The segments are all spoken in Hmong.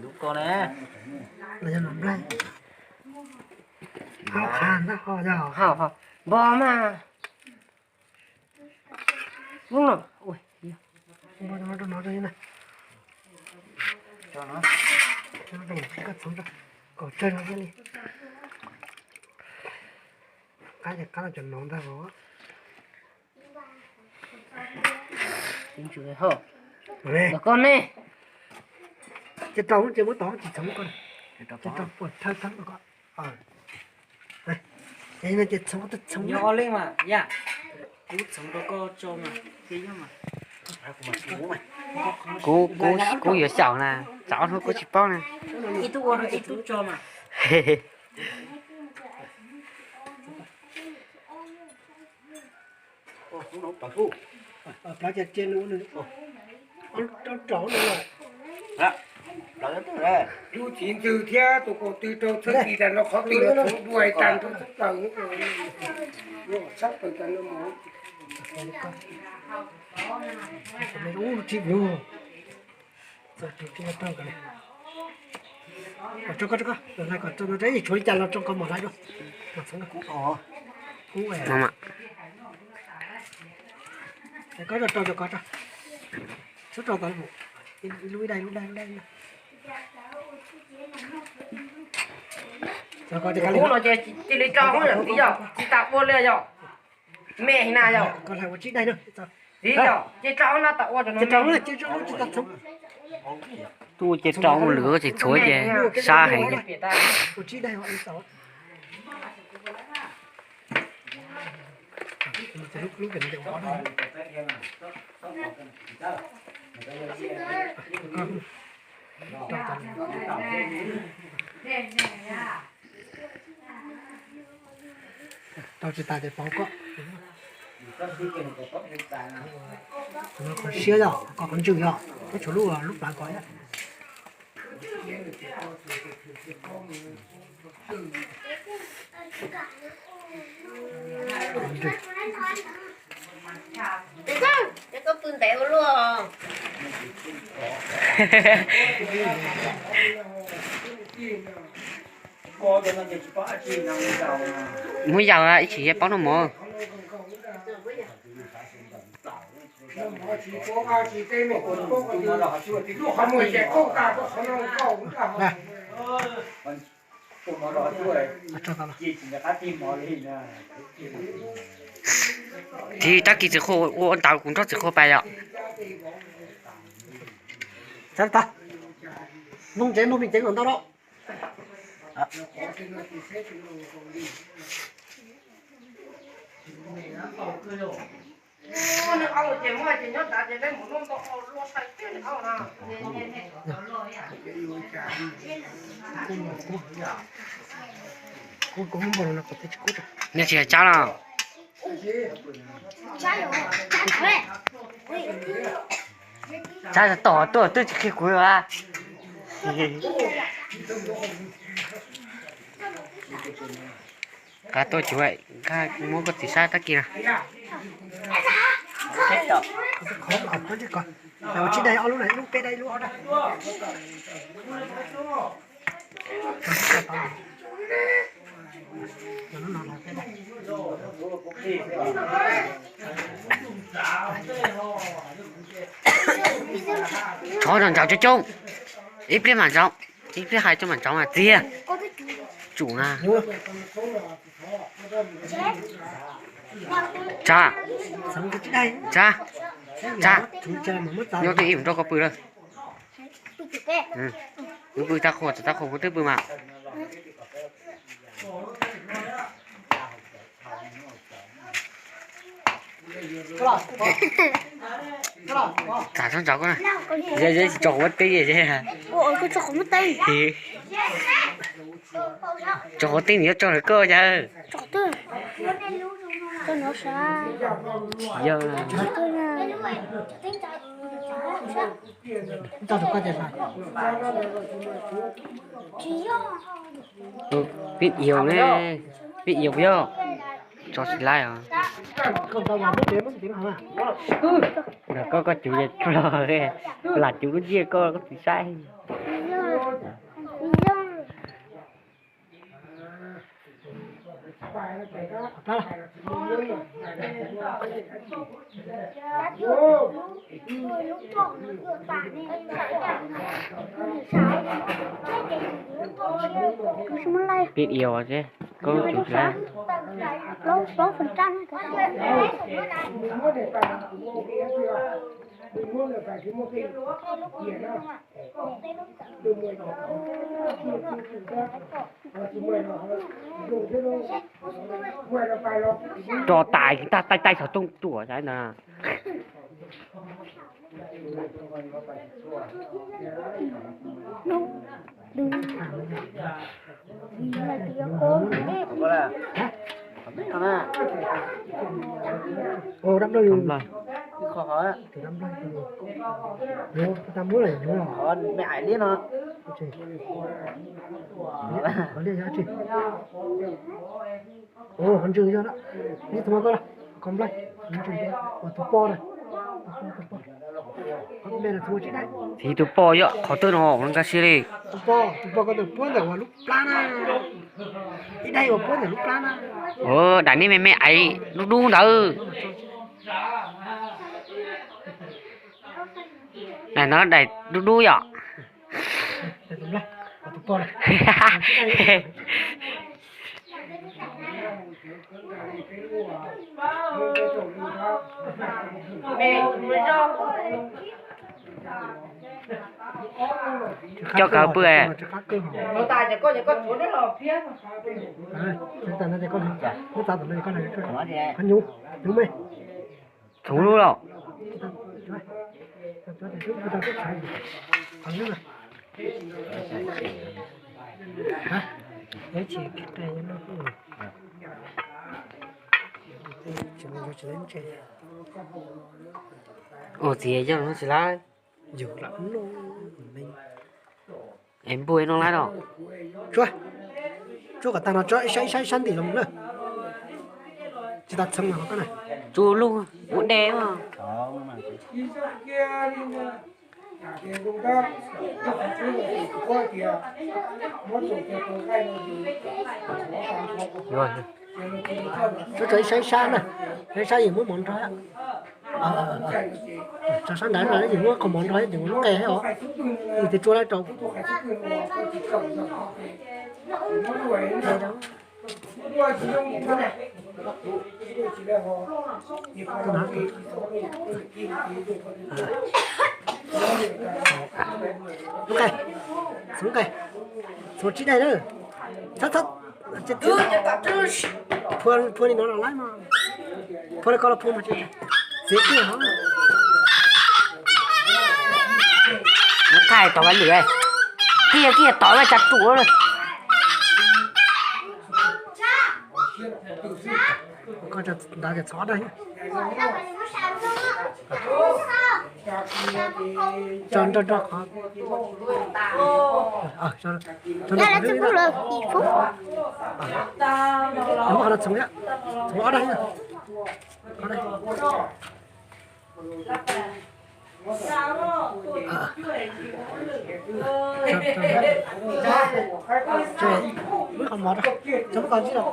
Lub ko ne. Npog mas. Ub no. Kom tsawg no thiaj li. Qab ces qab los cov no ntag os. Koj ne. Ces rau ces muab tod tsis txhoov ko. Ces rau puas thawj thawj ko. Ces txhoov txhoov. Nyob ob leeg mas yam. Kuv txhoov rau koj tso mas. Kuv, kuv, kuv yuav xyaum na, tsam ob hnub kuv tsis paub na. Ib tug ua rau ib tug tso mas. Tus txiv ntxwv thiab tus kaum tw rau txhawb tis tas no qhov twg los txhoov dua tas rau txhawb plaws, txhawb plaws tas no. Tshuav li cas los tsoo nqa mos hlais dua. Koj rau rau koj, txhob rau tau lub, ib daim lub daim lub daim. Ub no ces cia li rau hauv yom txiv yom, tsis tas ua li yom. Me na yom. Txiv yom, ces rau hauv no tas ua rau no. Tub ces rau ua lwm tsis txhuav ces sab heev. Rau tsis tas ces pauv koj. Qhov siab yog koj qhov ntswg yog, koj tshuav lub, lub plawv ko. Koj pw ntev ua luaj. Muab yaus ib chim yog paub noj mov. Txiv, tab kis txiv qhua ua ntawd kuv nrog txiv qhua pais yom. Nplooj ntsev nplooj me ntsev los ntau lawm. Nej tsis yog Tsab los? Tsab tom tuaj twb tsis qhia kuv li as. Qab tuaj cuv, muab koj txiv saib tag kis na. Ua tsis dai ob lub na, ib lub peb dai, ib lub ob dai. Tso nraum nraud coob coob, ib pliag mam ntsaum, ib pliag hais tso mam ntsaum mas txiag. Tsum na. Tsa, tsa, tsa, nyob twj ywm nrog koj pw lawm. Wb pw tab qhua, tab qhua kuv twb pw mas. Tsa tsob ntsaum ko na. Yog tsis tso quav teb, tso quav teb nws yuav tso lawm koj yawg. Tsis yog. Peb yus ne, peb yus puas yog? Tsis laib os. Koj koj cuv los, lam cuv lub ntsiab koj koj tsis saib. Pib ios seb koj lub cuv tsis laib. Tso tais, tais tais xov tooj tuam ntag. Ua dab nplog yus. Tus dab nplog yus. Yus tau muab lawm yus los. Me ais liab no. Qhov liaj yog tsi? Ua qhov ntswg yog na. Ib tug koj, qhov nplaig, qhov ntswg, ua tus poj na. Tus poj, tus poj. Qhov me no tus ua tsis dai. Txiv tus poj yog qhov twg no nkag siab li. Tus poj, tus poj koj tus puab ntawm ua lub plab na. Ib daim ua puab ntawm lub plab na. Ua daim me me ais dub dub ntawd. Daim no daim dub dub yom. Coj kawg pw. Txhuv lub los. Ua txiv yog no tsis laib. Es npua no laib los. Tsuag, tsuag kom tag no tso ib sab ib sab ib sab ntim los na. Tsis tas txheeb los koj na. Tsuag lug ua dej mas. Tso ib sab ib sab na, ib sab yus muab mov nrog. Tso sab nrad na, yus muab qhov mov nrog yus lub qe os. Yus tis tsua lawm rau. Lub qe, txhoov qe, txhoov tsib daim na. Txhob, txhob, phua li no los laib mas. Phua li ko los phua mas txiv kiag no. Nws thaij tod vaj lwm, kiag kiag tod vaj tsa ruam. Koj nrad ces txhob dai. Tso nrog nrog qhov. Muab qhov no txhoov, txhoov ob daim. Muab qhov mov rau, tso muab qhov ntsib los.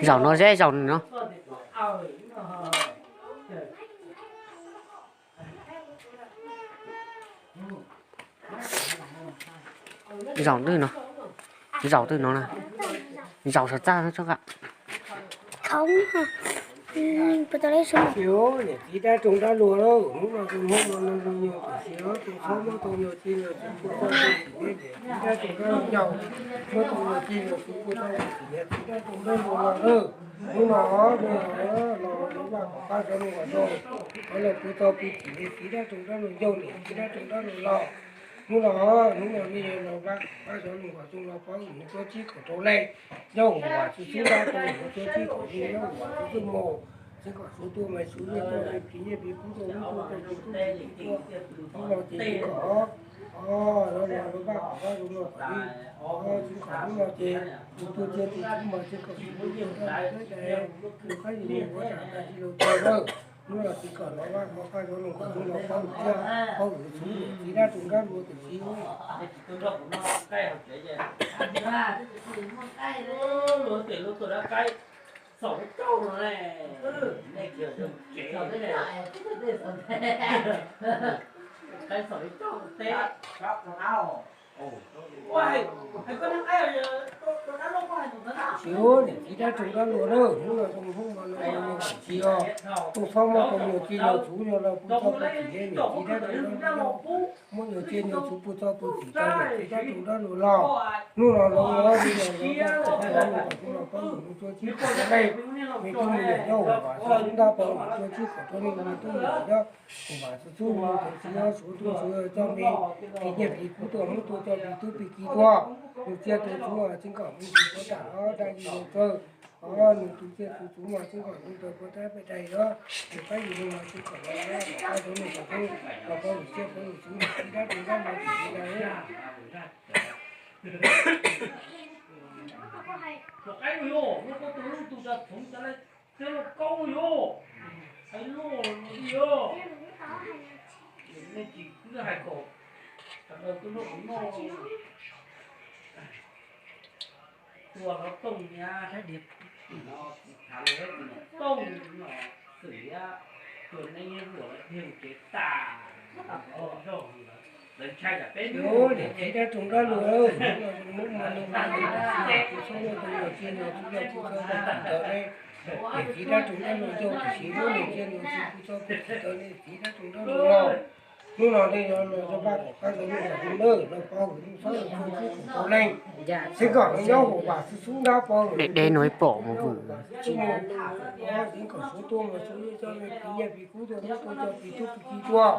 Zaum no zeb zaum no. Zaum twg no, zaum twg no na, zaum sav txaj no tso kam. Niam txiv dab roog dab luag, hnub no tus Hmoob no zoo zoo nyuag tam sim no, tus txhob muab tau nyuag ci nyuag txhuv pub txog tus txiv, niam txiv dab roog dab luag nyob, muab tau nyuag ci nyuag txhuv pub txog tus txiv, niam txiv dab roog dab luag los lawm. Hnub no los los los vaj kom pab xyov luag kom zoo, los pub txog tus txiv, niam txiv dab roog dab luag nyob, niam txiv dab roog dab luag los. Hnub no, hnub no nej los vaj kom pab xyov luag kom zoo los pab mus tuaj tsib kom rau leej, nyob hauv vam txwv xub nrab pab mus tuaj tsib kom zoo, nyob hauv vam txwv xub mus, tsis kom suav tuaj mas suav tuaj, nyiaj plis nyiaj plis pub tuaj, lub tuaj tuaj, tsis tuaj tsis tuaj, hnub no ces tsis kom, los los los vaj kom pab zoo los kom li, tsis kom hnub no ces tus tuaj cia tus txhuv mas tsis kom tus tuaj cia tus txhuv, tus qab yus mus ua tsam tag tsis los tau lawm. Hnub no tsis kom los vaj kom pab xyov luag kom zoo los pab mus tsiaj, pab mus txhuv, niam txiv dab roog dab luag tam sim no. Tsis, niam txiv dab roog dab luag na, hnub no zoo hnub no los los tsis os, tus txhob muab tau nyuag ci nyuag txhuv no los pub txog tus txiv, niam txiv dab roog dab luag, muab nyuag ci nyuag txhuv pub txog tus txiv, niam txiv dab roog dab luag los. Hnub no los los li los los vaj kom pab xyov luag kom zoo los pab mus tuaj tsib kom rau leej, me tub me nyuam nyob hauv vam txwv xub nrab pab mus tuaj tsib kom rau leej, me tub me nyuam nyob hauv vam txwv xub mus tam sim no suav tuaj suav coj me plis nyiaj plis pub tuaj, hnub tuaj coj plis tub plis ki tuaj, tus txiaj tus txhuv tsis kom mus ntsis puas tam os, dab tsi los txawj os, nws tus txiaj tus txhuv mas tsis kom mus ntsis puas tam peb dais os, tus qab yus mus mas tsis kom los pab xyov luag kom zoo los pab mus tsiaj pab mus txhuv, niam txiv dab roog dab luag tam sim no. Niam txiv dab roog dab luag, hnub no zoo hnub no los los tsis os, tus txhob muab tau nyuag ci nyuag txhuv los pub txog tus txiv, niam txiv dab roog dab luag nyob tam sim no, niam txiv dab roog dab luag nyob, niam txiv dab roog dab luag los. Hnub no nej los los vaj kom pab xyov luag kom zoo na, los pab mus tuaj tsib kom rau leej, tsis kom nyob hauv vam txwv xub nrab pab mus tuaj tsib kom rau leej, tsis kom suav tuaj mas suav coj me plis nyiaj plis kub tuaj, hnub tuaj coj plis tub plis ki tuaj,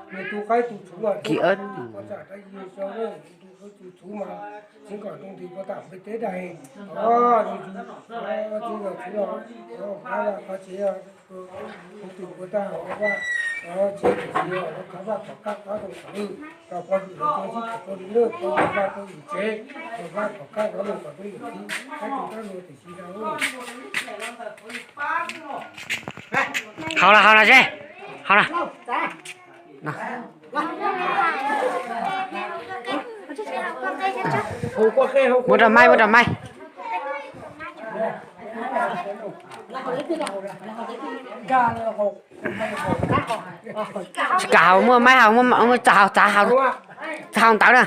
nws tus qaib tus txhuv mas tsis kom mus ntsis puas tam dab tsi los txawj, nws tus qaib tus txhuv mas tsis kom mus ntsis puas tam peb teb dais os, nws tus txhuv los qhov vaj qhov tsev, tus twg puas tam hauv vaj, tsev tam sim los qhov vaj tom qab qhov rooj qhov lwj, los pab lwm los tuaj tsib kom rau lwm lawm, pab lwm vaj pab lwm tsev, los vaj tom qab qhov rooj kom rau lwm txiv, qaib tus dab luag tam sim no. Haus los haus los seb, haus los. Muab rau maib, muab rau maib. Tsis kam haus, muab maib haus, muab txav haus, txav haus, txav haus ntawd na.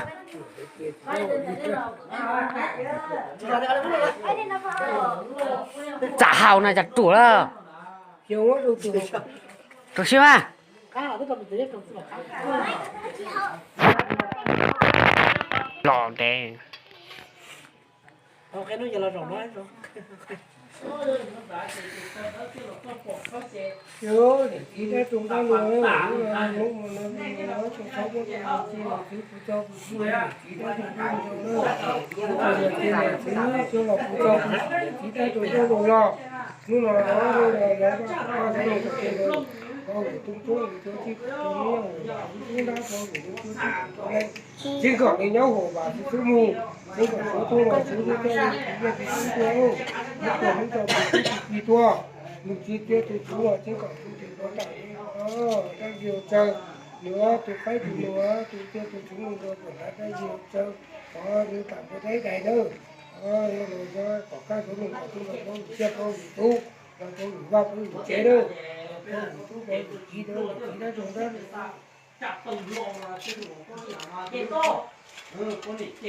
Txav haus na, txav ruam lawm. Rau siab mas. Los ntev. Niam txiv dab roog dab luag, hnub no los los tsis txhob muab tau nyuag ci nyuag txhuv pub txog tus txiv, niam txiv dab roog dab luag, muab tau nyuag ci nyuag txhuv coj los pub txog tus txiv, niam txiv dab roog dab luag los. Hnub no los los vaj kom pab xyov luag kom zoo, pab mus tuaj tsib kom rau leej, xub nrab pab mus tuaj tsib kom rau leej, tsis kom nws nyob hauv vam txwv xub mus, tsis kom suav tuaj mas suav tuaj coj plis nyiaj plis kub tuaj, hnub tuaj hnub coj plis tub plis ki tuaj, nws tus txiaj tus txhuv mas tsis kom mus ntsis puas tam dab tsi los txawj, nws tus qaib tus nus, tus txiaj tus txhuv mus ntsis puas tam dab tsi los txawj, nws tam puas tam dais nawb. Los yog kom pab xyov luag kom zoo los pab mus tsiaj pab mus txhuv, los pab mus vaj pab mus tsev nawb, los pab mus tub pab mus kiv nawb, niam txiv dab roog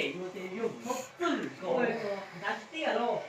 dab luag.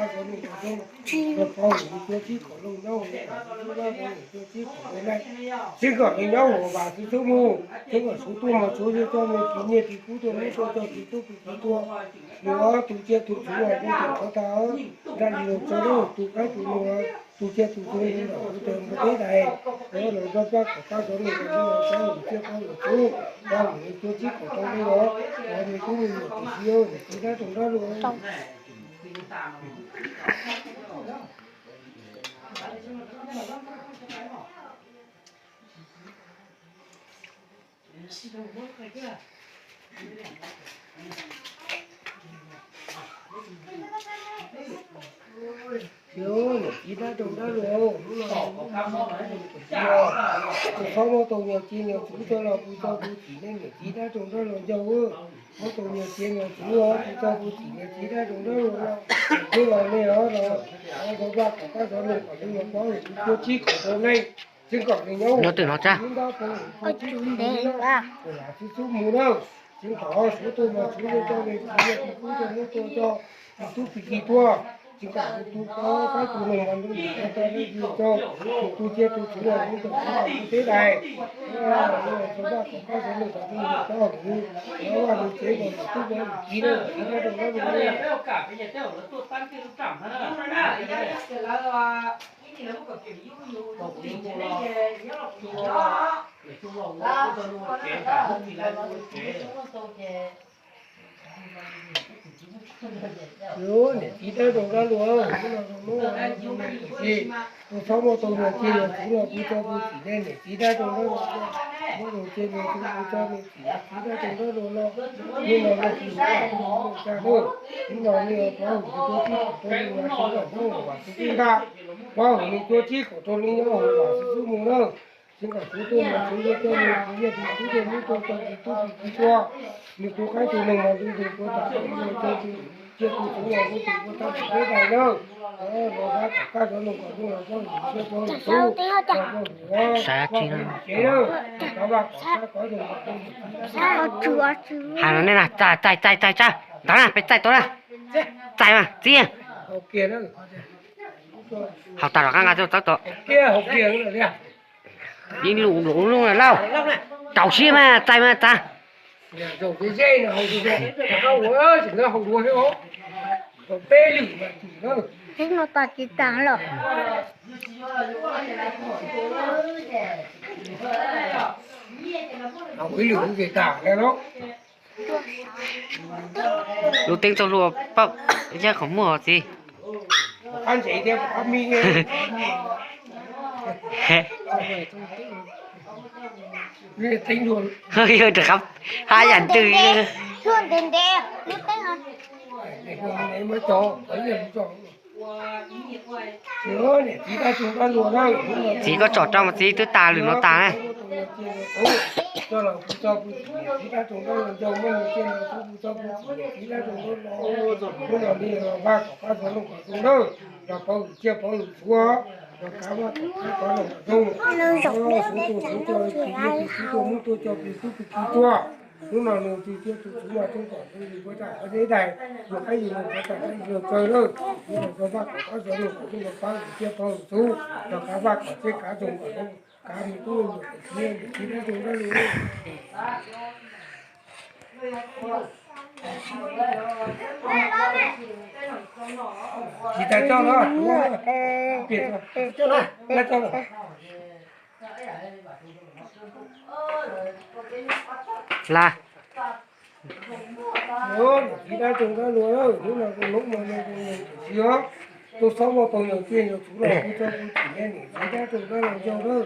pab xov nug xov tooj, los pov hwm nws cuab txib kom zoo nyob hauv lub ntiaj teb, pov hwm nws cuab txib kom zoo nyob, txij nkawm nws nyob hauv vam txwv xub mus, txij nkawm suav tuaj mos suav yug txoj me ris nyiaj ris kub tuaj muab tuaj txog tus tub tus kiv tuaj, nws ob tug tsiaj tus txhuv los kuj tseem tshuav tag, nraj li los tso lub tus qaib tus nus, tus tsiaj tus txhuv nws los kuj tseem mus teb dais, los nrog pab kom pab xov nug xov tooj, pov hwm tsiaj pov hwm txhuv, pov hwm nws cuab txib kom zoo li los, pov nws tub me nyuam tiam sis niam txiv dab roog dab laug. Niam txiv dab roog dab laug, hnub no kuv txhob muab tau nyuag tsiaj nyuag txhuv coj los pw txo pw txim nej niam txiv dab roog dab laug ncauj, muab tau nyuag tsiaj nyuag txhuv pw txo pw txim niam txiv dab roog dab laug no, hnub no nej os, thov Vaj kom pab xov nug kom zoo los pov hwm nws cuab txib kom zoo nej, txij nkawm nws nyob hauv lub ntiaj teb, pov hwm nws cuab txib kom zoo li los, tus lav txib txub mus na, txij nkawm suav tuaj mos suav yug txoj me ris nyiaj ris kub tuaj muab tuaj txog tus tub tus kiv tuaj, txij nkawm tus tus pov qaib tus nus mas nrog nws ua tau dab tsi rau, tus tus tsiaj tus txhuv los kuj tseem tshuav tau mus teb dais, thov Vaj kom pab xov nug kom zoo los pov hwm nws, thov Vaj nws tsev kom nws tub pov nws kiv na, txiv dab roog dab laug. Niam txiv dab roog dab laug, hnub no zoo hnub no zoo tiam sis kuv txhob muab tau nyuag tsiaj nyuag txhuv los pw txo pw txim nej niam txiv dab roog dab laug, muab nyuag tsiaj nyuag txhuv pw txo pw txim niam txiv dab roog dab laug no, hnub no nej tsis muaj txaj muaj, hnub no nej pov hwm nws cuab txib kom rau li no, txij nkawm nyob hauv vam txwv xub ntag, pov hwm nws cuab txib kom rau li nyob hauv vam txwv xub mus na, txij nkawm suav tuaj mos suav yug txoj me ris nyiaj ris kub tuaj muab tuaj txog tus tub tus kiv tuaj, nws tus qaib tus nus mas nrog nws ua tau dab tsi rau, tus tsiaj tus txhuv los kuj tseem tshuav tau mus teb dais na, thov Vaj kom pab xov nug kom zoo los pov hwm nws cuab txib kom zoo, pov hwm nws tsev na, thov Vaj kom pab xov nug kom zoo. Has no nej na, txais txais txais txais tsa, ntawd na, peb txais tau na, txais mas txiv, haus tas los qab nqa txawb tau. Yeej lus lus lauj, rau siab mas txais mas txais. Tib no tas tsis tas lawm. Lub teeb txoj hlua pab yab qhov muag txiv. Yog rov qab haj yam ntws. Txiv koj tsom rau mas txiv twb tas lwm no tas na. Los pov hwm tsiaj pov hwm txhuv, los kav Vaj kom pab xov nug kom zoo, suav tuaj suav coj tus tub tus kiv tuaj muab tuaj coj tus tub tus kiv tuaj. Hnub no nws tus tsiaj tus txhuv mas txhob kom nws ua tau qhov deb dais, yus qaib yus nus ua tau qhov deb dais lawm. Hnub no thov Vaj kom pab xov nug kom zoo, los pov hwm tsiaj pov hwm txhuv, los kav Vaj kom txhiaj kav zoo kom zoo, kav nws tub me nyuam txiv dab roog dab laug. Tsis tas coj los, coj los, coj los. Las, niam txiv dab roog dab laug, hnub no zoo hnub no zoo tiam sis os, tuaj txhob muab tau nyuag tsiaj nyuag txhuv los kuv txhob kuv txim nej niam txiv dab roog dab laug ncauj lawm.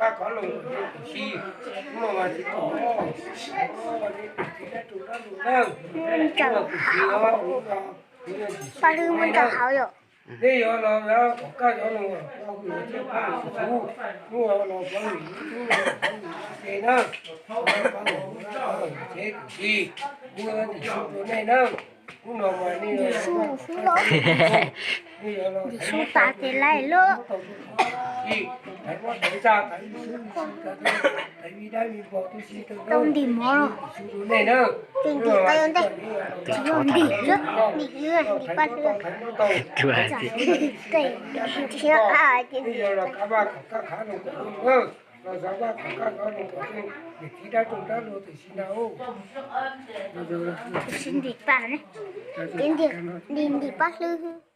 kaj qhov loos, sim, hnub no mas tsis tau, sim dab rau dab los na. Paj hlwb muab nraum hauv yom. Nej yuav los kom kaj qhov loos, pov hwm thiab pov hwm tus txhuv, hnub no los pov hwm tus txhuv, pov hwm tus txhuv na, pov hwm tus txhuv, sim, kuv yuav ntim su rau nej na. Hnub no mas nej yuav los, nej yuav los, ntim su tas ces laij lub, tau ntim mov los, ces ntim qab yuav ntej, tsis yog ntim xwb, ntim lwj, ntim paj hlwb. Tsis yog qab ces ntim, tab sis ntim paj ne, ces ntim, ntim paj hlwb.